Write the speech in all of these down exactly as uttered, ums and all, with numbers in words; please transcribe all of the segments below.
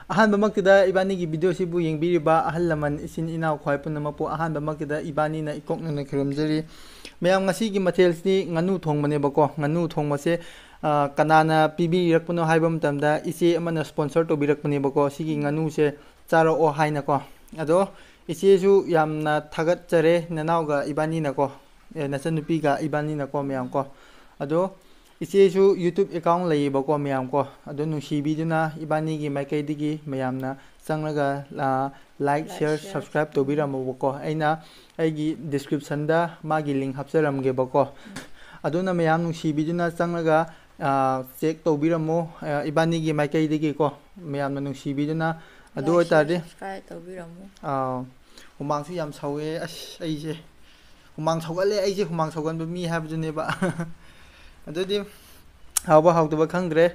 ꯑꯍꯥꯟꯕꯃꯛꯇꯗ ꯏꯕꯥꯅꯤꯒꯤ ꯚꯤꯗꯤꯑꯣꯁꯤꯕꯨ ꯌꯦꯡꯕꯤꯔꯤꯕ ꯑꯍꯜ ꯂꯃꯟ, ꯏꯆꯤꯟ ꯏꯅꯥꯎ ꯈ꯭ꯋꯥꯏ ꯄꯨꯝꯅꯃꯛꯄꯨ ꯑꯍꯥꯟꯕꯃꯛꯇꯗ ꯏꯕꯥꯅꯤꯅ ꯏꯀꯣꯛꯅꯅ ꯈꯨꯔꯨꯝꯖꯔꯤ꯫ ꯃꯌꯥꯝ, ꯉꯁꯤꯒꯤ ꯃꯊꯦꯜꯁꯤꯗꯤ ꯉꯥꯅꯨ ꯊꯣꯡꯕꯅꯦꯕꯀꯣ꯫ ꯉꯥꯅꯨ ꯊꯣꯡꯕꯁꯦ, ꯑ, ꯀꯅꯥꯅ ꯄꯤꯕꯤꯔꯛꯄꯅꯣ ꯍꯥꯏꯕ ꯃꯇꯝꯗ, ꯏꯆꯦ ꯑꯃꯅ sponsor ꯇꯧꯕꯤꯔꯛꯄꯅꯦꯕꯀꯣ, ꯁꯤꯒꯤ ꯉꯥꯅꯨꯁꯦ ꯆꯥꯔꯛꯑꯣ ꯍꯥꯏꯅꯀꯣ꯫ ꯑꯗꯣ ꯏꯆꯦꯁꯨ ꯌꯥꯝꯅ ꯊꯥꯒꯠꯆꯔꯦ, ꯅꯅꯥꯎꯒ ꯏꯕꯥꯅꯤꯅꯀꯣ, ꯑꯦ, ꯅꯆꯟꯅꯨꯄꯤꯒ ꯏꯕꯥꯅꯤꯅꯀꯣ, ꯃꯌꯥꯝ ꯀꯣ꯫ ꯑꯗꯣ ꯏꯆꯦꯁꯨ YouTube account ꯂꯩꯌꯦꯕꯀꯣ, ꯃꯌꯥꯝ ꯀꯣ꯫ ꯑꯗꯣ ꯅꯨꯡꯁꯤꯕꯤꯗꯨꯅ ꯏꯕꯥꯅꯤꯒꯤ ꯃꯥꯏꯀꯩꯗꯒꯤ ꯃꯌꯥꯝꯅ ꯆꯪꯂꯒ, ꯑ, like, share, subscribe ꯇꯧꯕꯤꯔꯝꯃꯣꯕꯀꯣ꯫ ꯑꯩꯅ ꯑꯩꯒꯤ description ꯗ ꯃꯥꯒꯤ link ꯍꯥꯞꯆꯔꯝꯒꯦꯕꯀꯣ꯫ ꯑꯗꯨꯅ ꯃꯌꯥꯝ ꯅꯨꯡꯁꯤꯕꯤꯗꯨꯅ ꯆꯪꯂꯒ, ꯑ, check ꯇꯧꯕꯤꯔꯝꯃꯣ, ꯑ, ꯏꯕꯥꯅꯤꯒꯤ ꯃꯥꯏꯀꯩꯗꯒꯤꯀꯣ꯫ ꯃꯌꯥꯝꯅ ꯅꯨꯡꯁꯤꯕꯤꯗꯨꯅ꯫ ꯑꯗꯨ like, share, ꯑꯣꯏꯇꯥꯔꯗꯤ, subscribe ꯇꯧꯕꯤꯔꯝꯃꯣ꯫ ꯑꯥ, ꯍꯨꯃꯥꯡꯁꯨ ꯌꯥꯝ ꯁꯧꯋꯦ꯫ ꯑꯁ, ꯑꯩꯁꯦ ꯍꯨꯃꯥꯡ ꯁꯧꯒꯠꯂꯦ꯫ ꯑꯩꯁꯦ ꯍꯨꯃꯥꯡ ꯁꯧꯒꯟꯕ ꯃꯤ ꯍꯥꯏꯕꯗꯨꯅꯦꯕ꯫ ꯑꯗꯨꯗꯤ ꯍꯥꯎꯕ ꯍꯥꯎꯇꯕ ꯈꯪꯗ꯭ꯔꯦ꯫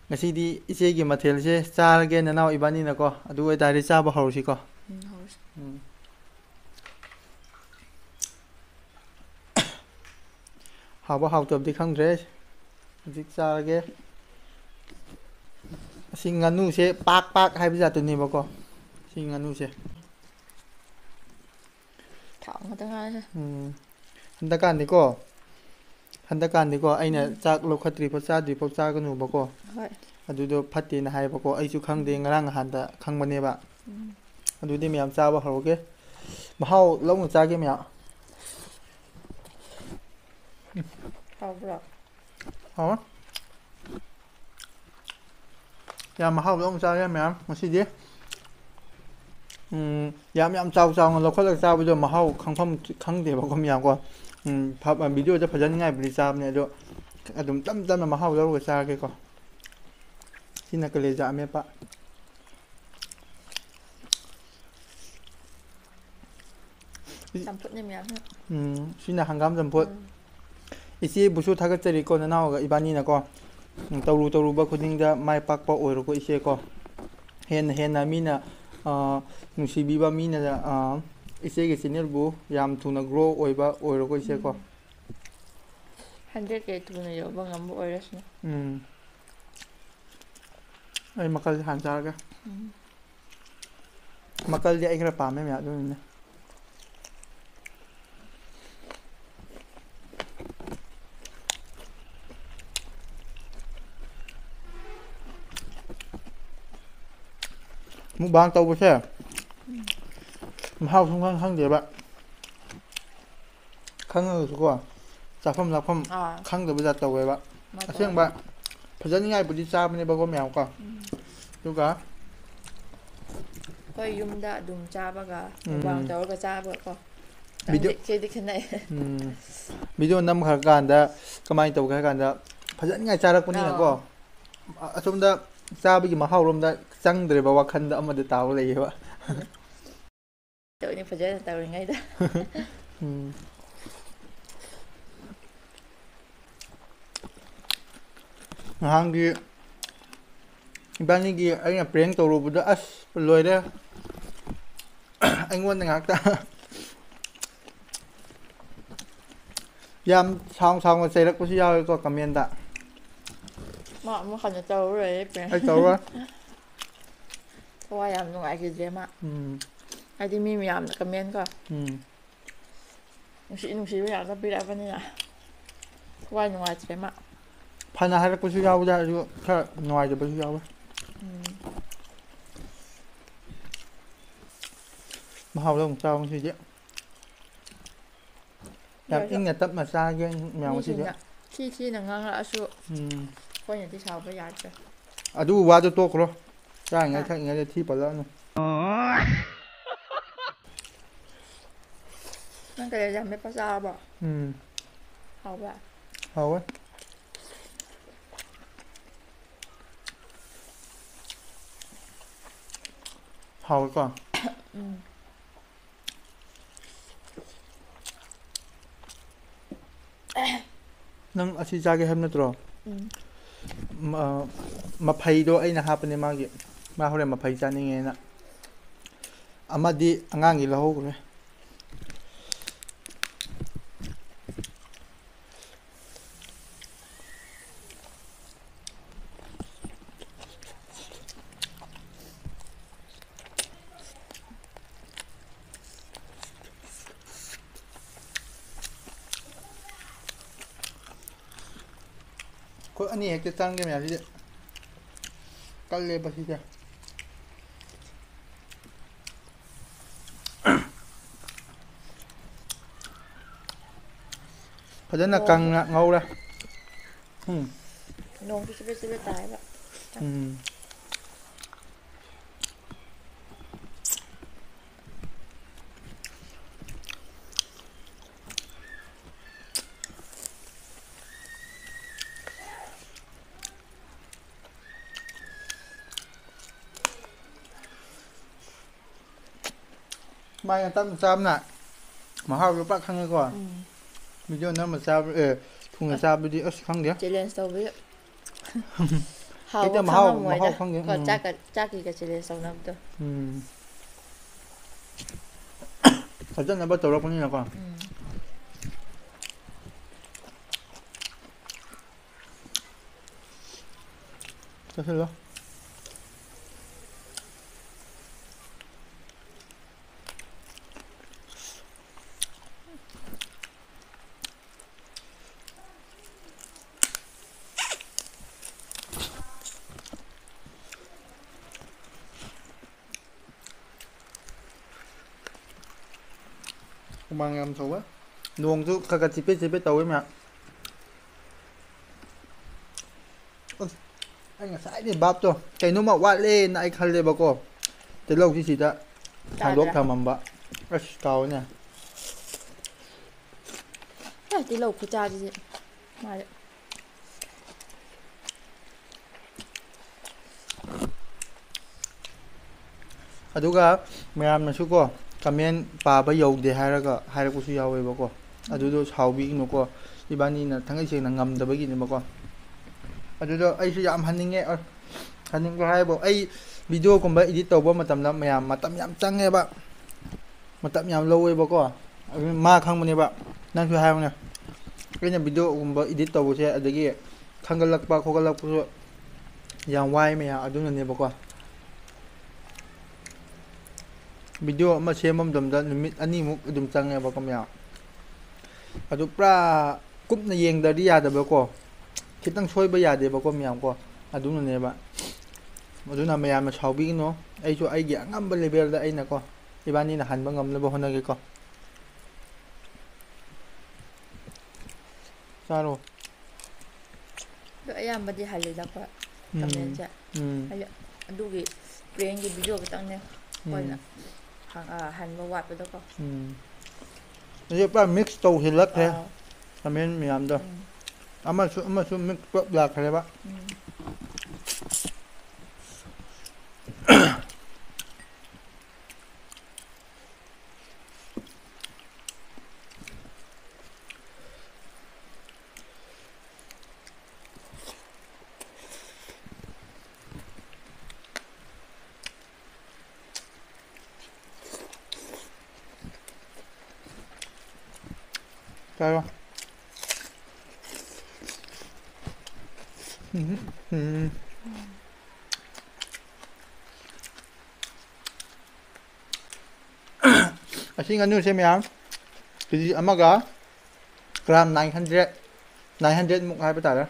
ꯉꯁꯤꯗꯤ ꯏꯆꯦꯒꯤ ꯃꯊꯦꯜꯁꯦ ꯆꯥꯔꯒꯦ, ꯅꯅꯥꯎ ꯏꯕꯥꯅꯤꯅꯀꯣ꯫ ꯑꯗꯨ ꯑꯣꯏꯇꯥꯔꯗꯤ ꯆꯥꯕ ꯍꯧꯔꯁꯤꯀꯣ꯫ ꯎꯝ, ꯍꯧꯔꯁꯤ꯫ ꯎꯝ꯫ ꯍꯥꯎꯕ ꯍꯥꯎꯇꯕꯗꯤ ꯈꯪꯗ꯭ꯔꯦ꯫ ꯍꯧꯖꯤꯛ ꯆꯥꯔꯒꯦ꯫ ꯑꯁꯤ ꯉꯥꯅꯨꯁꯦ ꯄꯥꯛ ꯄꯥꯛ ꯍꯥꯏꯕ ꯖꯥꯠꯇꯨꯅꯦꯕꯀꯣ꯫ ꯁꯤ ꯉꯥꯅꯨꯁꯦ꯫ ꯊꯥꯎ ꯉꯥꯛꯇ ꯉꯥꯏꯔꯦ꯫ ꯎꯝ꯫ ꯍꯟꯗꯛꯀꯥꯟꯗꯤꯀꯣ, ꯍꯟꯗꯛꯀꯥꯟꯗꯤꯀꯣ, ꯑꯩꯅ ꯎꯝ꯫ ꯆꯥꯛ ꯂꯧꯈꯠꯇ꯭ꯔꯤꯐꯥꯎ ꯆꯥꯗ꯭ꯔꯤꯐꯥꯎ ꯆꯥꯒꯅꯨꯕꯀꯣ꯫ ꯍꯣꯏ꯫ ꯑꯗꯨꯗꯣ ꯐꯠꯇꯦꯅ ꯍꯥꯏꯕꯀꯣ꯫ ꯑꯩꯁꯨ ꯈꯪꯗꯦ, ꯎꯝ꯫ ꯉꯔꯥꯡ ꯅꯍꯥꯟꯗ ꯈꯪꯕꯅꯦꯕ꯫ ꯎꯝ꯫ ꯑꯗꯨꯗꯤ ꯃꯌꯥꯝ ꯆꯥꯕ ꯍꯧꯔꯒꯦ꯫ ꯃꯍꯥꯎ ꯂꯧꯅ ꯆꯥꯒꯦ ꯃꯌꯥꯝ꯫ ꯍꯥꯎꯕ꯭ꯔꯣ? ꯍꯥꯎꯋꯦ꯫ ꯌꯥꯝ ꯃꯍꯥꯎ ꯂꯧꯅ ꯆꯥꯔꯦ ꯃꯌꯥꯝ ꯉꯁꯤꯗꯤ꯫ ꯎꯝ, ꯌꯥꯝ, ꯌꯥꯝ ꯆꯥꯎ ꯆꯥꯎꯅ ꯂꯧꯈꯠꯂꯒ ꯆꯥꯕꯗꯣ ꯃꯍꯥꯎ ꯈꯪꯐꯝ ꯈꯪꯗꯦꯕꯀꯣ ꯃꯌꯥꯝꯀꯣ꯫ ꯎꯝ, ꯐ-, ꯚꯤꯗꯤꯑꯣꯗ ꯐꯖꯅꯤꯡꯉꯥꯏꯕꯨꯗꯤ ꯆꯥꯕꯅꯦ, ꯑꯗꯣ ꯑꯗꯨꯝ ꯇꯞ ꯇꯞꯅ ꯃꯍꯥꯎ ꯂꯧꯔꯒ ꯆꯥꯔꯒꯦꯀꯣ꯫ ꯁꯤꯅ ꯀꯂꯦꯖꯥ ꯑꯃꯦꯠꯄ꯫ ꯆꯝꯐꯨꯠꯅꯦ ꯃꯌꯥꯝꯁꯤꯅ꯫ ꯎꯝ, ꯁꯤꯅ ꯍꯪꯒꯥꯝ ꯆꯝꯐꯨꯠ꯫ ꯎꯝ꯫ ꯏꯆꯦꯕꯨꯁꯨ ꯊꯥꯒꯠꯆꯔꯤꯀꯣ, ꯅꯅꯥꯎꯒ ꯏꯕꯥꯅꯤꯅꯀꯣ꯫ ꯎꯝ, ꯇꯧꯔꯨ ꯇꯧꯔꯨꯕ ꯈꯨꯗꯤꯡꯗ ꯃꯥꯏ ꯄꯥꯛꯄ ꯑꯣꯏꯔꯣꯀꯣ, ꯏꯆꯦꯀꯣ꯫ ꯍꯦꯟꯅ ꯍꯦꯟꯅ ꯃꯤꯅ, ꯑ, ꯅꯨꯡꯁꯤꯕꯤꯕ ꯃꯤꯅ, ꯑ, ꯏꯆꯦꯒꯤ channelꯕꯨ ꯌꯥꯝ ꯊꯨꯅ grow ꯑꯣꯏꯕ ꯑꯣꯏꯔꯣꯀꯣ, ꯏꯆꯦꯀꯣ꯫ ꯎꯝ꯫ Hundred K ꯊꯨꯅ ꯌꯧꯕ ꯉꯝꯕ ꯑꯣꯏꯔꯁꯅꯨ꯫ ꯎꯝ꯫ ꯑꯩ ꯃꯀꯜꯁꯦ ꯍꯥꯟꯅ ꯆꯥꯔꯒꯦ꯫ ꯎꯝ꯫ ꯃꯀꯜꯗꯤ ꯑꯩ ꯈꯔ ꯄꯥꯝꯃꯦ ꯃꯌꯥꯝ, ꯑꯗꯨꯅꯅꯦ꯫ ꯃꯨꯛꯕꯥꯡ ꯇꯧꯕꯁꯦ ꯃꯍꯥꯎ ꯁꯨꯡꯈꯪ ꯈꯪꯗꯦꯕ꯫ ꯈꯪꯉꯒꯁꯨꯀꯣ, ꯆꯥꯐꯝ ꯂꯥꯛꯐꯝ ꯑꯥ꯫ ꯈꯪꯗꯕ ꯖꯥꯠ ꯇꯧꯋꯦꯕ꯫ ꯃꯥ ꯇꯧꯋꯦ꯫ ꯑꯁꯦꯡꯕ ꯐꯖꯅꯤꯡꯉꯥꯏꯕꯨꯗꯤ ꯆꯥꯕꯅꯦꯕꯀꯣ ꯃꯌꯥꯝ ꯀꯣ꯫ ꯎꯝ꯫ ꯑꯗꯨꯒ ꯑꯩꯈꯣꯏ ꯌꯨꯝꯗ ꯑꯗꯨꯝ ꯆꯥꯕꯒ ꯎꯝ꯫ ꯃꯨꯛꯕꯥꯡ ꯇꯧꯔꯒ ꯆꯥꯕꯒꯀꯣ꯫ ꯈꯤꯇꯪꯗꯤ ꯚꯤꯗꯤꯑꯣ ꯈꯦꯠꯗꯤ ꯈꯦꯠꯅꯩ꯫ ꯎꯝ꯫ ꯚꯤꯗꯤꯑꯣ ꯅꯝꯈ꯭ꯔ ꯀꯥꯟꯗ ꯀꯃꯥꯏꯅ ꯇꯧꯒꯦ ꯍꯥꯏ ꯀꯥꯟꯗ ꯐꯖꯅꯤꯡꯉꯥꯏ ꯆꯥꯔꯛꯄꯅꯤꯅꯀꯣ꯫ ꯑꯥꯎ꯫ ꯑ-, ꯑꯁꯣꯝꯗ ꯆꯥꯕꯒꯤ ꯃꯍꯥꯎꯔꯣꯝꯗ ꯆꯪꯗ꯭ꯔꯦꯕ, ꯋꯥꯈꯜꯗ ꯑꯃꯗ ꯇꯥꯎꯔ ꯂꯩꯌꯦꯕ꯫ ꯇꯧꯅꯤ ꯐꯖꯅ ꯇꯧꯔꯤꯉꯩꯗ꯫ ꯎꯝ꯫ ꯅꯍꯥꯟꯒꯤ ꯏꯕꯥꯅꯤꯒꯤ ꯑꯩꯅ prank ꯇꯧꯔꯨꯕꯗ ꯑꯁ ꯂꯣꯏꯔꯦ꯫ ꯑꯩꯉꯣꯟꯗ ꯉꯥꯛꯇ꯫ ꯌꯥꯝ ꯁꯥꯡ ꯁꯥꯡꯅ ꯆꯩꯔꯛꯄꯁꯨ ꯌꯥꯎꯋꯦꯀꯣ comment꯫ ꯃꯥ ꯑꯃꯨꯛ ꯍꯟꯅ ꯇꯧꯔꯔꯣꯏ prank꯫ ꯑꯩ ꯇꯧꯔꯣꯏ꯫ ꯊꯋꯥꯏ ꯌꯥꯝ ꯅꯨꯡꯉꯥꯏꯈꯤꯗ꯭ꯔꯦ ꯃꯥ꯫ ꯎꯝ꯫ ꯍꯥꯏꯗꯤ ꯃꯤ ꯃꯌꯥꯝꯅ comment ꯀꯣ꯫ ꯎꯝ꯫ ꯅꯨꯡꯁꯤ ꯅꯨꯡꯁꯤꯕ ꯌꯥꯝꯅ ꯄꯤꯔꯛꯑꯕꯅꯤꯅ ꯊꯋꯥꯏ ꯅꯨꯡꯉꯥꯏꯇ꯭ꯔꯦ ꯃꯥ꯫ ꯐꯅ ꯍꯥꯏꯔꯛꯄꯁꯨ ꯌꯥꯎꯕ ꯌꯥꯔꯁꯨ ꯈꯔ ꯅꯨꯡꯉꯥꯏꯇꯕꯁꯨ ꯌꯥꯎꯋꯦ꯫ ꯎꯝ꯫ ꯃꯍꯥꯎꯗ ꯑꯃꯨꯛ ꯆꯥꯎ ꯉꯁꯤꯗꯤ꯫ ꯌꯥꯝ ꯌꯥꯏꯌꯦ꯫ ꯏꯪꯅ ꯇꯞꯅ ꯆꯥꯒꯦ ꯃꯌꯥꯝ ꯉꯁꯤꯗꯤ꯫ ꯃꯤꯁꯤꯡꯅ ꯊꯤ ꯊꯤꯅ ꯉꯥꯡꯉꯛꯑꯁꯨ ꯎꯝ꯫ ꯑꯩꯈꯣꯏꯅꯗꯤ ꯁꯥꯎꯕ ꯌꯥꯗ꯭ꯔꯦ꯫ ꯑꯗꯨ ꯋꯥꯗꯣ ꯇꯣꯛꯈ꯭ꯔꯣ꯫ ꯆꯥꯔꯤꯉꯩ ꯍꯥ꯫ ꯊꯛꯏꯉꯩꯗ ꯊꯤ ꯄꯜꯂꯛꯑꯅꯨ꯫ ꯅꯪ ꯀꯂꯦꯖꯥ ꯃꯦꯠꯄ ꯆꯥꯔꯕꯣ? ꯎꯝ꯫ ꯍꯥꯎꯕ꯭ꯔꯥ? ꯍꯥꯎꯋꯦ꯫ ꯍꯥꯎꯋꯦꯀꯣ? ꯎꯝ꯫ ꯅꯪ ꯑꯁꯤ ꯆꯥꯒꯦ ꯍꯥꯏꯕ ꯅꯠꯇ꯭ꯔꯣ? ꯎꯝ꯫ ꯃ-, ꯃꯐꯩꯗꯣ ꯑꯩꯅ ꯍꯥꯞꯄꯅꯦ ꯃꯥꯒꯤ꯫ ꯃꯥ ꯍꯣꯔꯦꯟ ꯃꯐꯩ ꯆꯥꯅꯤꯡꯉꯦꯅ꯫ ꯑꯃꯗꯤ ꯑꯉꯥꯡꯒꯤ ꯂꯧꯍꯧꯈ꯭ꯔꯦ꯫ ꯈꯨꯠ ꯑꯅꯤ ꯍꯦꯛꯇ ꯆꯪꯒꯦ ꯃꯌꯥꯝꯁꯤꯗꯤ꯫ ꯀꯜꯂꯦꯕ ꯁꯤꯗꯤ꯫ ꯐꯖꯅ ꯅꯣꯡ ꯀꯪꯅ ꯉꯧꯔꯦ꯫ ꯎꯝ꯫ ꯅꯣꯡꯁꯨ ꯆꯤꯐꯦꯠ ꯆꯤꯐꯦꯠ ꯇꯥꯏꯕ꯫ ꯎꯝ꯫ ꯁꯨꯃꯥꯏꯅ ꯇꯞꯅ ꯆꯥꯕꯅ ꯃꯍꯥꯎꯗꯣ ꯄꯥꯛ ꯈꯪꯉꯦꯀꯣ꯫ ꯎꯝ꯫ ꯚꯤꯗꯤꯑꯣ ꯅꯝꯃ ꯆꯥꯕ, ꯑꯦ, ꯊꯨꯅ ꯑ, ꯆꯥꯕꯗꯤ ꯑꯁ ꯈꯪꯗꯦ꯫ ꯆꯦꯂꯦꯟꯖ ꯇꯧꯕꯤ꯫ ꯍꯥꯎꯕ ꯍꯦꯛꯇ ꯃꯍꯥꯎ, ꯈꯪꯉꯝꯃꯣꯏꯗ꯫ ꯃꯍꯥꯎ ꯈꯪꯗꯦ꯫ ꯀꯣ, ꯎꯝ꯫ ꯆꯥꯛꯀ, ꯆꯥꯛꯀꯤꯒ ꯆꯦꯂꯦꯟꯖ ꯇꯧꯅꯕꯗꯣ꯫ ꯎꯝ꯫ ꯊꯥꯖꯅꯕ ꯇꯧꯔꯛꯄꯅꯤꯅꯀꯣ꯫ ꯎꯝ꯫ ꯆꯥꯁꯤꯜꯂꯣ꯫ ꯍꯨꯃꯥꯡ ꯌꯥꯝ ꯁꯧꯋꯦ꯫ ꯅꯣꯡꯁꯨ ꯈꯔ ꯈꯔ ꯆꯤꯐꯦꯠ ꯆꯤꯐꯦꯠ ꯇꯧꯋꯦ ꯃꯌꯥꯝ꯫ ꯑꯁ, ꯑꯩ ꯉꯁꯥꯏꯗꯩ ꯚꯥꯞꯇꯣ ꯀꯩꯅꯣꯝꯃ ꯋꯥꯠꯂꯦꯅ ꯑꯩ ꯈꯜꯂꯦꯕꯀꯣ꯫ ꯇꯤꯜꯍꯧꯁꯤ ꯁꯤꯗ ꯊꯥꯡꯗꯣꯛ ꯇꯥꯗ꯭ꯔꯥ? ꯊꯝꯃꯝꯕ꯫ ꯑꯁ, ꯀꯥꯎꯋꯤꯅꯦ꯫ ꯑꯦ, ꯇꯤꯜꯍꯧ ꯈꯨꯆꯥꯁꯤꯗꯤ ꯃꯥꯗꯤ꯫ ꯑꯗꯨꯒ ꯃꯌꯥꯝꯅꯁꯨꯀꯣ, ꯀꯃꯦꯟ ꯄꯥꯕ ꯌꯧꯗꯦ ꯍꯥꯏꯔꯒ ꯍꯥꯏꯔꯛꯄꯁꯨ ꯌꯥꯎꯋꯦꯕꯀꯣ꯫ ꯎꯝ꯫ ꯑꯗꯨꯗꯣ ꯁꯥꯎꯕꯤꯒꯅꯨꯀꯣ, ꯏꯕꯥꯅꯤꯅ ꯊꯥꯡꯒꯩ ꯁꯦꯡꯅ ꯉꯝꯗꯕꯒꯤꯅꯦꯕꯀꯣ꯫ ꯑꯗꯨꯗꯣ ꯑꯩꯁꯨ ꯌꯥꯝ ꯍꯟꯅꯤꯡꯉꯦ꯫ ꯑ, ꯍꯟꯅꯤꯡꯕ ꯍꯥꯏꯕꯨ, ꯑꯩ ꯚꯤꯗꯤꯑꯣꯒꯨꯝꯕ ꯏꯗꯤꯠ ꯇꯧꯕ ꯃꯇꯝꯗ ꯃꯌꯥꯝ ꯃꯇꯝ ꯌꯥꯝ ꯆꯪꯉꯦꯕ, ꯃꯇꯝ ꯌꯥꯝ ꯂꯧꯋꯦꯕꯀꯣ꯫ ꯑꯗꯨ ꯃꯥ ꯈꯪꯕꯅꯦꯕ, ꯅꯪꯁꯨ ꯍꯥꯏꯕꯅꯦ꯫ ꯑꯩꯅ ꯚꯤꯗꯤꯑꯣꯒꯨꯝꯕ ꯏꯗꯤꯠ ꯇꯧꯕꯁꯦ, ꯑꯗꯒꯤ ꯈꯟꯒꯠꯂꯛꯄ ꯈꯣꯠꯀꯠꯂꯛꯄꯁꯨ ꯌꯥꯝ ꯋꯥꯏ ꯃꯌꯥꯝ ꯑꯗꯨꯅꯅꯦꯕꯀꯣ꯫ ꯚꯤꯗꯤꯑꯣ ꯑꯃ ꯁꯦꯝꯕ ꯃꯇꯝꯗ ꯅꯨꯃꯤꯠ ꯑꯅꯤꯃꯨꯛ ꯑꯗꯨꯝ ꯆꯪꯉꯦꯕꯀꯣ ꯃꯌꯥꯝ꯫ ꯑꯗꯨ ꯄꯨꯔꯥ ꯀꯨꯞꯅ ꯌꯦꯡꯗ꯭ꯔꯗꯤ ꯌꯥꯗꯕꯀꯣ꯫ ꯈꯤꯇꯪ ꯁꯣꯏꯕ ꯌꯥꯗꯦꯕꯀꯣ ꯃꯌꯥꯝ ꯀꯣ꯫ ꯑꯗꯨꯅꯅꯦꯕ꯫ ꯑꯗꯨꯅ ꯃꯌꯥꯝꯅ ꯁꯥꯎꯕꯤꯒꯅꯨ꯫ ꯑꯩꯁꯨ ꯑꯩꯒꯤ ꯑꯉꯝꯕ level ꯗ ꯑꯩꯅꯀꯣ, ꯏꯕꯥꯅꯤꯅ ꯍꯟꯕ ꯉꯝꯅꯕ ꯍꯣꯠꯅꯒꯦꯀꯣ꯫ ꯆꯥꯔꯣ꯫ ꯑꯗꯣ ꯑꯌꯥꯝꯕꯗꯤ ꯍꯜꯂꯤꯗꯀꯣ, ꯎꯝ, comment ꯁꯦ꯫ ꯎꯝ꯫ ꯍꯥꯏꯗꯤ ꯑꯗꯨꯒꯤ prank ꯀꯤ video ꯈꯛꯇꯪꯅꯦ ꯑꯩꯈꯣꯏꯅ ꯎꯝ꯫ ꯍꯪ-, ꯑ, ꯍꯟꯕ ꯋꯥꯠꯄꯗꯀꯣ꯫ ꯎꯝ꯫ ꯑꯗꯨ ꯄꯨꯔꯥ mix ꯇꯧꯁꯤꯜꯂꯛꯈ꯭ꯔꯦ꯫ ꯑꯥ꯫ Comment ꯃꯌꯥꯝꯗꯣ꯫ ꯎꯝ꯫ ꯑꯃꯁꯨ, ꯑꯃꯁꯨ mix ꯄꯨꯂꯞ ꯂꯥꯛꯈ꯭ꯔꯦꯕ꯫ ꯎꯝ꯫ ꯆꯥꯔꯣ꯫ ꯎꯝ, ꯎꯝ꯫ ꯑꯁꯤ ꯉꯥꯅꯨꯁꯦ ꯃꯌꯥꯝ ꯀꯦ ꯖꯤ ꯑꯃꯒ gram nine hundred, nine hundred ꯃꯨꯛ ꯍꯥꯏꯕ ꯇꯥꯔꯦ꯫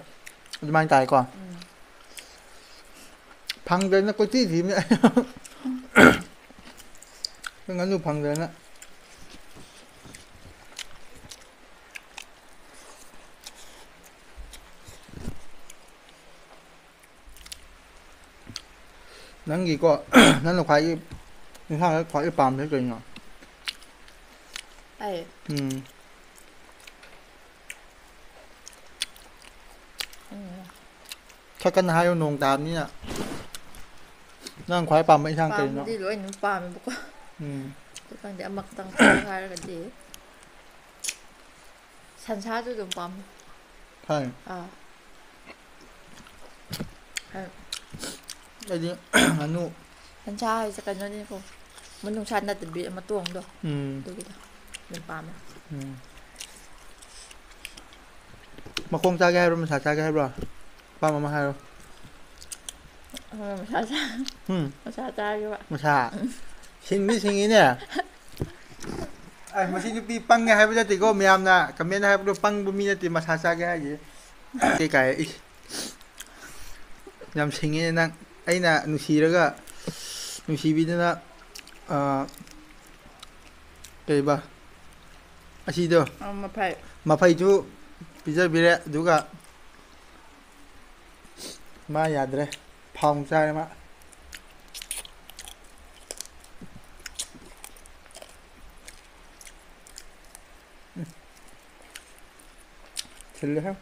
ꯑꯗꯨꯃꯥꯏꯅ ꯇꯥꯏꯀꯣ꯫ ꯎꯝ꯫ ꯐꯪꯗꯗꯅ ꯀꯣꯏꯊꯤ ꯊꯤꯕꯅꯦ꯫ ꯉꯥꯅꯨ ꯐꯪꯗꯗꯅ꯫ ꯅꯪꯒꯤꯀꯣ, ꯅꯪꯅ ꯈ꯭ꯋꯥꯏꯒꯤ ꯏꯟꯁꯥꯡꯗ ꯈ꯭ꯋꯥꯏꯗꯒꯤ ꯄꯥꯝꯕꯁꯦ ꯀꯩꯅꯣ? ꯑꯩ? ꯎꯝ꯫ ꯎꯝ꯫ ꯈꯔ ꯀꯟꯅ ꯍꯥꯏꯌꯨ, ꯅꯣꯡ ꯇꯥꯕꯅꯤꯅ꯫ ꯅꯪ ꯈ꯭ꯋꯥꯏ ꯄꯥꯝꯕ ꯏꯟꯁꯥꯡ ꯀꯩꯅꯣ? ꯄꯥꯝꯕꯗꯤ ꯂꯣꯏꯅ ꯄꯥꯝꯃꯦꯕꯀꯣ꯫ ꯎꯝ꯫ ꯑꯗꯨ ꯈꯪꯗꯦ, ꯑꯃꯈꯛꯇꯪ ꯈꯜꯂꯨ ꯍꯥꯏꯔꯒꯗꯤ ꯁꯟꯁꯥꯁꯨ ꯑꯗꯨꯝ ꯄꯥꯝꯃꯦ꯫ ꯍꯥꯏ꯫ ꯑꯥ꯫ ꯍꯥꯏ꯫ ꯑꯩꯗꯤ ꯉꯥꯅꯨ꯫ ꯁꯟꯁꯥ ꯍꯥꯏꯁꯦ ꯀꯩꯅꯣꯅꯤꯀꯣ, ꯃꯅꯨꯡꯁꯥ ꯅꯠꯇꯕꯤ ꯃꯇꯣꯡꯗꯣ꯫ ꯎꯝ꯫ ꯑꯗꯨꯒꯤꯗꯣ ꯑꯗꯨꯝ ꯄꯥꯝꯃꯦ꯫ ꯎꯝ꯫ ꯃꯈꯣꯡ ꯆꯥꯒꯦ ꯍꯥꯏꯕ꯭ꯔꯣ, ꯃꯁꯥ ꯆꯥꯒꯦ ꯍꯥꯏꯕ꯭ꯔꯣ? ꯑꯄꯥꯝꯕ ꯑꯃ ꯍꯥꯏꯔꯣ꯫ ꯑ, ꯃꯁꯥ ꯆꯥ-, ꯎꯝ꯫ ꯃꯁꯥ ꯆꯥꯒꯦꯕ꯫ ꯃꯁꯥ? ꯎꯝ꯫ ꯁꯤꯡꯗꯤ ꯁꯤꯡꯉꯤꯅꯦ꯫ ꯑꯩ ꯃꯁꯤ ꯅꯨꯄꯤ ꯄꯪꯉꯦ ꯍꯥꯏꯕ ꯅꯠꯇꯦꯀꯣ, ꯃꯌꯥꯝꯅ comment ꯍꯥꯏꯕꯗꯣ ꯄꯪꯕ ꯃꯤ ꯅꯠꯇꯦ, ꯃꯁꯥ ꯆꯥꯒꯦ ꯍꯥꯏꯁꯦ꯫ ꯀꯩ ꯀꯥꯏ ꯏꯁ꯫ ꯌꯥꯝ ꯁꯤꯡꯉꯦ ꯅꯪ꯫ ꯑꯩꯅ ꯅꯨꯡꯁꯤꯔꯒ, ꯅꯨꯡꯁꯤꯕꯤꯗꯅ, ꯑꯥ, ꯀꯩꯕ? ꯑꯁꯤꯗꯣ꯫ ꯑ, ꯃꯐꯩ꯫ ꯃꯐꯩꯁꯨ ꯄꯤꯖꯕꯤꯔꯦ, ꯑꯗꯨꯒ ꯃꯥ ꯌꯥꯗ꯭ꯔꯦ꯫ ꯐꯥꯎ ꯆꯥꯔꯦ ꯃꯥ꯫ ꯎꯝ꯫ ꯊꯤꯜꯂꯦꯍꯦ꯫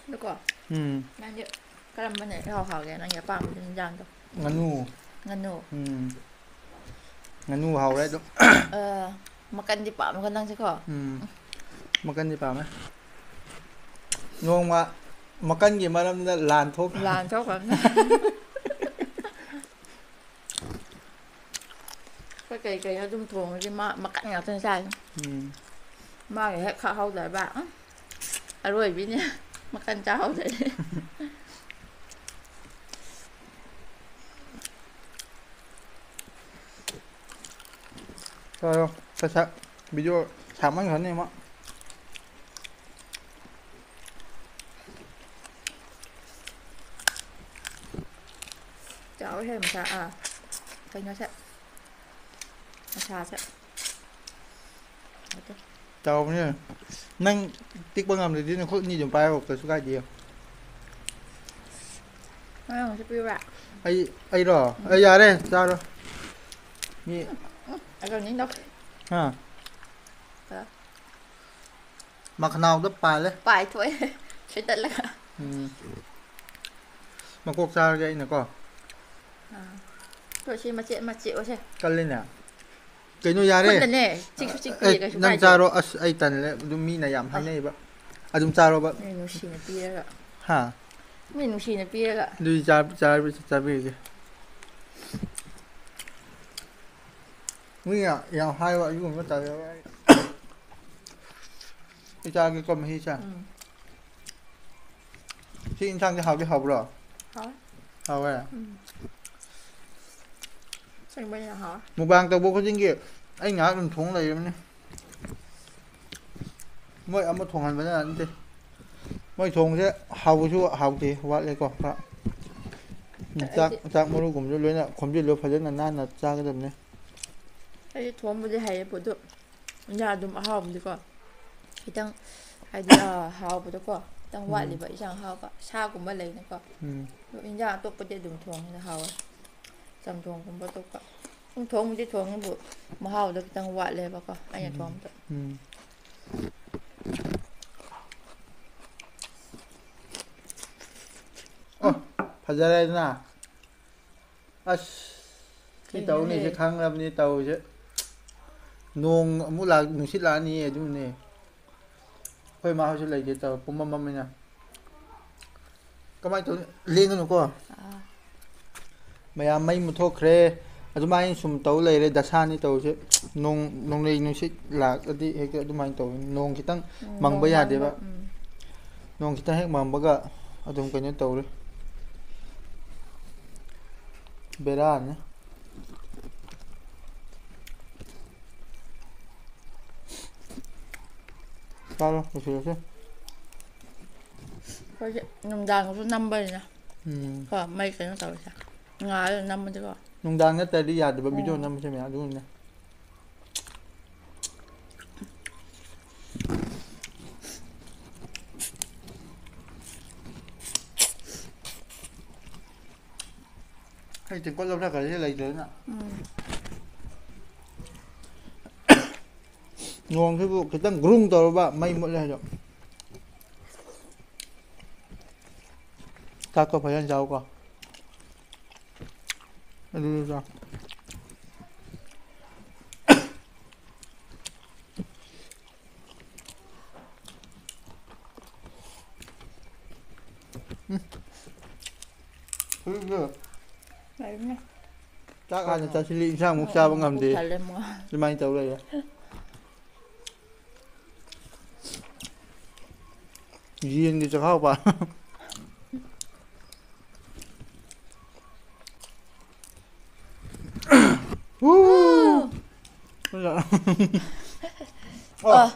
ꯑꯗꯨꯀꯣ, ꯎꯝ꯫ ꯅꯪꯗꯤ ꯀꯔꯝꯕꯅ ꯏꯍꯥꯎ ꯍꯥꯎꯒꯦ, ꯅꯪꯒꯤ ꯑꯄꯥꯝꯕ ꯏꯟꯖꯥꯡꯗꯣ? ꯉꯥꯅꯨ꯫ ꯉꯥꯅꯨ? ꯎꯝ꯫ ꯉꯥꯅꯨ ꯍꯥꯎꯔꯦ ꯑꯁ, ꯑꯗꯨꯝ꯫ ꯑ, ꯃꯀꯟꯗꯤ ꯄꯥꯝꯃꯒ ꯅꯪꯁꯦꯀꯣ? ꯎꯝ꯫ ꯃꯀꯟꯗꯤ ꯄꯥꯝꯃꯦ꯫ ꯅꯣꯡꯃ ꯃꯀꯟꯒꯤ ꯃꯔꯝꯗ ꯂꯥꯟ ꯊꯣꯛ- ꯂꯥꯟ ꯊꯣꯛꯈ꯭ꯔꯕꯅꯦ꯫ ꯑꯩꯈꯣꯏ ꯀꯩ ꯀꯩꯅꯣ ꯑꯗꯨꯝ ꯊꯣꯡꯉꯗꯤ ꯃꯥ ꯃꯀꯟ ꯉꯥꯛꯇꯅꯦ ꯆꯥꯏꯁꯦ꯫ ꯎꯝ꯫ ꯃꯥꯒꯤ ꯍꯦꯛ ꯈꯥꯛꯍꯧꯗꯕ, ꯎꯝ, ꯑꯔꯣꯏꯕꯤꯅꯦ ꯃꯀꯟ ꯆꯥꯍꯧꯗ꯭ꯔꯗꯤ꯫ ꯆꯥꯔꯣ, ꯁꯠ ꯁꯠ꯫ ꯚꯤꯗꯤꯑꯣ ꯁꯥꯡꯃꯟꯈ꯭ꯔꯅꯤ ꯑꯃꯨꯛ꯫ ꯆꯥꯎꯋꯦꯍꯦ ꯃꯁꯥ, ꯑꯥ, ꯀꯩꯅꯣꯁꯦ, ꯃꯁꯥꯁꯦ꯫ ꯆꯥꯎꯕꯅꯦ꯫ ꯅꯪ ꯇꯦꯛꯄ ꯉꯝꯗ꯭ꯔꯗꯤ ꯅꯈꯨꯠ ꯑꯅꯤ ꯑꯗꯨꯝ ꯄꯥꯏꯔꯣ, ꯀꯩꯁꯨ ꯀꯥꯏꯗꯦ꯫ ꯅꯪ ꯑꯃꯨꯛꯁꯨ ꯄꯤꯌꯨꯔꯥ? ꯑꯩ, ꯑꯩꯔꯣ? ꯎꯝ꯫ ꯑꯩ ꯌꯥꯔꯦ, ꯆꯥꯔꯣ꯫ ꯃꯤ ꯑꯗꯣ ꯅꯤꯡꯗꯣ꯫ ꯍꯥ? ꯀ- ꯃꯈꯅꯥꯎꯗ ꯄꯥꯜꯂꯦ꯫ ꯄꯥꯏꯊꯣꯛꯑꯦ꯫ ꯁꯣꯏꯗꯠꯂꯒ꯫ ꯎꯝ꯫ ꯃꯀꯣꯛ ꯆꯥꯔꯒꯦ ꯑꯩꯅꯀꯣ꯫ ꯑꯥ꯫ ꯇꯣ ꯁꯤ ꯃꯆꯦꯠ ꯑꯃ ꯆꯤꯛꯑꯣꯁꯦ꯫ ꯀꯜꯂꯤꯅꯦ꯫ ꯀꯩꯅꯣ, ꯌꯥꯔꯦ꯫ ꯈꯨꯠꯅꯅꯦ, ꯆꯤꯛꯁꯨ ꯆꯤꯛꯄꯤꯔꯦ, ꯑꯦ, ꯀꯩꯁꯨ ꯅꯪ ꯀꯥꯏꯗꯦ꯫ ꯆꯥꯔꯣ꯫ ꯑꯁ, ꯑꯩ ꯇꯜꯂꯦ꯫ ꯑꯗꯨꯝ ꯃꯤꯅ ꯌꯥꯝ ꯑꯁ꯫ ꯍꯥꯏꯅꯩꯕ꯫ ꯑꯗꯨꯝ ꯆꯥꯔꯣꯕ꯫ ꯃꯤ ꯅꯨꯡꯁꯤꯅ ꯄꯤꯔꯒ꯫ ꯍꯥ? ꯃꯤ ꯅꯨꯡꯁꯤꯅ ꯄꯤꯔꯒ꯫ ꯑꯗꯨꯗꯤ ꯆꯥ-, ꯆꯥ-, ꯆꯥꯕꯤꯔꯒꯦ꯫ ꯃꯤꯅ ꯌꯥꯝ ꯍꯥꯏꯕ ꯑꯗꯨꯒꯨꯝꯕ ꯇꯜꯂꯦꯕ ꯑꯩ꯫ ꯑꯩ ꯆꯥꯒꯦꯀꯣ ꯃꯍꯤꯁꯦ꯫ ꯎꯝ꯫ ꯁꯤ ꯏꯟꯁꯥꯡꯁꯦ ꯍꯥꯎꯗꯤ ꯍꯥꯎꯕ꯭ꯔꯣ? ꯍꯥꯎꯋꯦ꯫ ꯍꯥꯎꯋꯦ? ꯎꯝ꯫ ꯑꯁꯦꯡꯕꯩꯅ ꯍꯥꯎꯋꯦ꯫ ꯃꯨꯛꯕꯥꯡ ꯇꯧꯕ ꯈꯨꯗꯤꯡꯒꯤ ꯑꯩ ꯉꯥꯏꯍꯥꯛ ꯑꯗꯨꯝ ꯊꯣꯡ ꯂꯩꯔꯕꯅꯤ꯫ ꯃꯣꯏ ꯑꯃ ꯊꯣꯡꯍꯟꯕꯅ ꯅꯠꯇꯦ꯫ ꯃꯣꯏ ꯊꯣꯡꯕꯁꯦ ꯍꯥꯎꯕꯁꯨ ꯍꯥꯎꯇꯦ, ꯋꯥꯠꯂꯦꯀꯣ ꯈꯔ꯫ ꯎꯝ, ꯆꯥꯛ, ꯑꯩꯗꯤ ꯆꯥꯛ ꯃꯔꯨꯒꯨꯝꯕꯁꯨ ꯂꯣꯏꯅ ꯈꯣꯝꯖꯤꯜꯂꯣ, ꯐꯖꯅ ꯅꯥꯟꯅ ꯆꯥꯒꯗꯕꯅꯤ꯫ ꯑꯩꯗꯤ ꯊꯣꯡꯕꯗꯤ ꯍꯩꯌꯦ, ꯄꯣꯠꯇꯨ ꯏꯟꯖꯥꯡ ꯑꯗꯨꯝ ꯑꯍꯥꯎꯕꯗꯤꯀꯣ ꯈꯤꯇꯪ, ꯍꯥꯏꯗꯤ, ꯑꯥ, ꯍꯥꯎꯕꯗꯣꯀꯣ ꯈꯤꯇꯪ ꯎꯝ꯫ ꯋꯥꯠꯂꯤꯕ, ꯏꯟꯖꯥꯡ ꯑꯍꯥꯎꯕ, ꯁꯥꯒꯨꯝꯕ ꯂꯩꯅꯀꯣ꯫ ꯎꯝ꯫ ꯑꯗꯣ ꯏꯟꯖꯥꯡ ꯑꯇꯣꯞꯄꯗꯤ ꯑꯗꯨꯝ ꯊꯣꯡꯉꯦꯗ, ꯍꯥꯎꯋꯦ꯫ ꯆꯝꯊꯣꯡꯒꯨꯝꯕ ꯑꯇꯣꯞꯄ꯫ ꯁꯨꯝ ꯊꯣꯡꯕꯨꯗꯤ ꯊꯣꯡꯉꯦꯕꯨ ꯃꯍꯥꯎꯗꯣ ꯈꯤꯇꯪ ꯋꯥꯠꯂꯦꯕꯀꯣ ꯑꯩꯅ ꯎꯝ꯫ ꯊꯣꯡꯕꯗꯣ꯫ ꯎꯝ꯫ ꯑꯣ, ꯐꯖꯔꯦꯗꯅ꯫ ꯑꯁ, ꯁꯤ ꯀꯩꯅꯣꯅꯦ? ꯇꯧꯅꯤꯁꯦ ꯈꯪꯉꯕꯅꯤ ꯇꯧꯔꯤꯁꯦ꯫ ꯅꯣꯡ ꯑꯃꯨꯛ ꯂꯥꯛ-, ꯅꯨꯡꯁꯤꯠ ꯂꯥꯛꯑꯅꯤꯌꯦ, ꯑꯗꯨꯅꯦ꯫ ꯑꯩꯈꯣꯏ ꯃꯥ ꯍꯣꯏꯁꯨ ꯂꯩꯇꯦ ꯇꯧꯔ, ꯄꯨꯝꯃꯝ ꯃꯝꯃꯤꯅ꯫ ꯀꯃꯥꯏꯅ ꯇꯧꯅꯤ? ꯂꯦꯡꯒꯅꯨꯀꯣ꯫ ꯑꯥ꯫ ꯃꯌꯥꯝ ꯃꯩ ꯃꯨꯠꯊꯣꯛꯈ꯭ꯔꯦ꯫ ꯑꯗꯨꯃꯥꯏꯅ ꯁꯨꯝ ꯇꯧ ꯂꯩꯔꯦ, ꯗꯁꯥꯅꯤ ꯇꯧꯔꯤꯁꯦ꯫ ꯅꯣꯡ, ꯅꯣꯡꯂꯩ ꯅꯨꯡꯁꯤꯠ ꯂꯥꯛꯑꯗꯤ ꯍꯦꯛꯇ ꯑꯗꯨꯃꯥꯏꯅ ꯇꯧꯋꯤ꯫ ꯅꯣꯡ ꯈꯤꯇꯪ ꯎꯝ, ꯃꯪꯕ ꯅꯣꯡ ꯌꯥꯗꯦꯕ꯫ ꯃꯪꯕ, ꯎꯝ꯫ ꯅꯣꯡ ꯈꯤꯇꯪ ꯍꯦꯛ ꯃꯪꯕꯒ ꯑꯗꯨꯝ ꯀꯩꯅꯣ ꯇꯧꯔꯦ꯫ ꯕꯦꯔꯥꯅꯤ꯫ ꯆꯥꯔꯣ, ꯂꯣꯏꯁꯤꯜꯂꯁꯦ꯫ ꯑꯩꯈꯣꯏꯁꯦ ꯅꯨꯡꯗꯥꯡꯗꯁꯨ ꯅꯝꯕꯅꯤꯅ꯫ ꯎꯝ꯫ ꯀꯣ, ꯃꯩ ꯀꯩꯅꯣ ꯇꯧꯔꯤꯁꯦ꯫ ꯉꯥꯜꯂ ꯅꯝꯃꯗꯤꯀꯣ꯫ ꯅꯨꯡꯗꯥꯡ ꯅꯠꯇ꯭ꯔꯗꯤ ꯌꯥꯗꯕ video ꯎꯝ꯫ ꯅꯝꯕꯁꯦ ꯃꯌꯥꯝ ꯑꯗꯨꯅꯅꯦ꯫ ꯑꯩ ꯇꯦꯡꯀꯣꯠ ꯂꯧꯊꯈ꯭ꯔꯁꯦ ꯂꯩꯇ꯭ꯔꯦꯅ꯫ ꯎꯝ꯫ ꯅꯣꯡꯁꯤꯕꯨ ꯈꯤꯇꯪ ꯒ꯭ꯔꯨꯝ ꯇꯧꯔꯕ ꯃꯩ ꯃꯨꯠꯂꯦ ꯍꯥꯏꯗꯣ꯫ ꯆꯥꯛꯇꯣ ꯐꯖꯅ ꯆꯥꯎꯀꯣ꯫ ꯑꯗꯨꯗꯨꯒ ꯎꯝ꯫ ꯍꯧꯖꯤꯛꯇꯤ ꯂꯩꯕꯅꯦ꯫ ꯆꯥꯛ ꯍꯥꯟꯅ ꯆꯥꯁꯤꯜꯂꯤ, ꯏꯟꯁꯥꯡ ꯑꯃꯨꯛ ꯆꯥꯕ ꯎꯝ, ꯉꯝꯗꯦ꯫ ꯄꯨꯛ ꯊꯜꯂꯦ ꯑꯃꯨꯛ꯫ ꯑꯗꯨꯃꯥꯏꯅ ꯇꯧ ꯂꯩꯔꯦ꯫ ꯌꯦꯟꯒꯤ ꯆꯈꯥꯎ ꯄꯥ-, ꯑꯣ,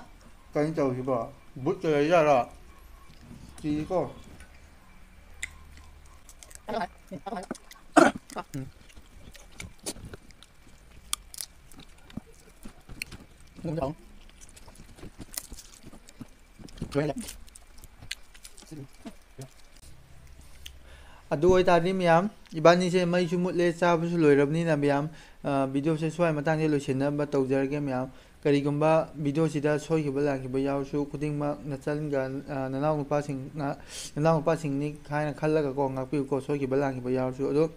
ꯀꯩꯅꯣ ꯇꯧꯔꯤꯁꯤꯕꯣ? ꯕꯨꯠ ꯂꯩꯔꯖꯥꯠꯂꯣ? ꯀꯤꯀꯣ꯫ ꯑꯗꯨ ꯑꯣꯏꯇꯥꯔꯗꯤ ꯃꯌꯥꯝ, ꯏꯕꯥꯅꯤꯁꯦ ꯃꯩꯁꯨ ꯃꯨꯠꯂꯦ, ꯆꯥꯕꯁꯨ ꯂꯣꯏꯔꯕꯅꯤꯅ ꯃꯌꯥꯝ, ꯑ, video ꯁꯦ ꯁ꯭ꯋꯥꯏ ꯃꯇꯥꯡꯁꯦ ꯂꯣꯏꯁꯤꯟꯅꯕ ꯇꯧꯖꯔꯒꯦ ꯃꯌꯥꯝ꯫ ꯀꯔꯤꯒꯨꯝꯕ video ꯁꯤꯗ ꯁꯣꯏꯈꯤꯕ ꯂꯥꯟꯈꯤꯕ ꯌꯥꯎꯔꯁꯨ, ꯈꯨꯗꯤꯡꯃꯛ ꯅꯆꯟꯒ, ꯑ, ꯅꯅꯥꯎꯅꯨꯄꯥꯁꯤꯡ, ꯑ, ꯅꯅꯥꯎꯅꯨꯄꯥꯁꯤꯡꯅꯤ ꯍꯥꯏꯅ ꯈꯜꯂꯒꯀꯣ ꯉꯥꯛꯄꯤꯌꯨꯀꯣ, ꯁꯣꯏꯈꯤꯕ ꯂꯥꯟꯈꯤꯕ ꯌꯥꯎꯔꯁꯨ꯫ ꯑꯗꯣ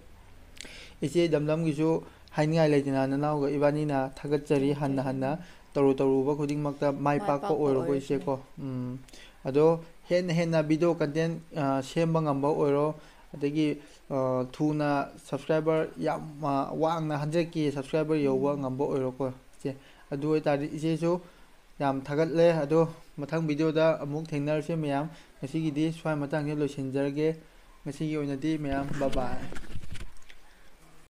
ꯏꯆꯦ ꯗꯝꯗꯝꯒꯤꯁꯨ ꯍꯥꯏꯅꯤꯡꯉꯥꯏ ꯂꯩꯇꯅ ꯅꯅꯥꯎꯒ ꯏꯕꯥꯅꯤꯅ ꯊꯥꯒꯠꯆꯔꯤ, ꯍꯟꯅ ꯍꯟꯅ ꯇꯧꯔꯨ ꯇꯧꯔꯨꯕ ꯈꯨꯗꯤꯡꯃꯛꯇ ꯃꯥꯏ ꯃꯥꯏ ꯄꯥꯛꯄ ꯄꯥꯛꯄ ꯑꯣꯏꯔꯣꯀꯣ ꯑꯣꯏꯔꯁꯅꯨ꯫ ꯏꯆꯦꯀꯣ꯫ ꯎꯝ, ꯑꯗꯣ ꯍꯦꯟꯅ ꯍꯦꯟꯅ video content, ꯑ, ꯁꯦꯝꯕ ꯉꯝꯕ ꯑꯣꯏꯔꯣ, ꯑꯗꯒꯤ, ꯑ, ꯊꯨꯅ subscriber ꯌꯥꯝ, ꯑ, ꯋꯥꯡꯅ hundred K subscriber ꯌꯧꯕ ꯉꯝꯕ ꯑꯣꯏꯔꯣꯀꯣ ꯏꯆꯦ꯫ ꯑꯗꯨ ꯑꯣꯏꯇꯥꯔꯗꯤ ꯏꯆꯦꯁꯨ ꯌꯥꯝ ꯊꯥꯒꯠꯂꯦ꯫ ꯑꯗꯣ ꯃꯊꯪ video ꯗ ꯑꯃꯨꯛ ꯊꯦꯡꯅꯔꯁꯦ ꯃꯌꯥꯝ꯫ ꯉꯁꯤꯒꯤꯗꯤ ꯁ꯭ꯋꯥꯏ ꯃꯇꯥꯡꯁꯤꯗ ꯂꯣꯏꯁꯤꯟꯖꯔꯒꯦ꯫ ꯉꯁꯤꯒꯤ ꯑꯣꯏꯅꯗꯤ ꯃꯌꯥꯝ bye bye꯫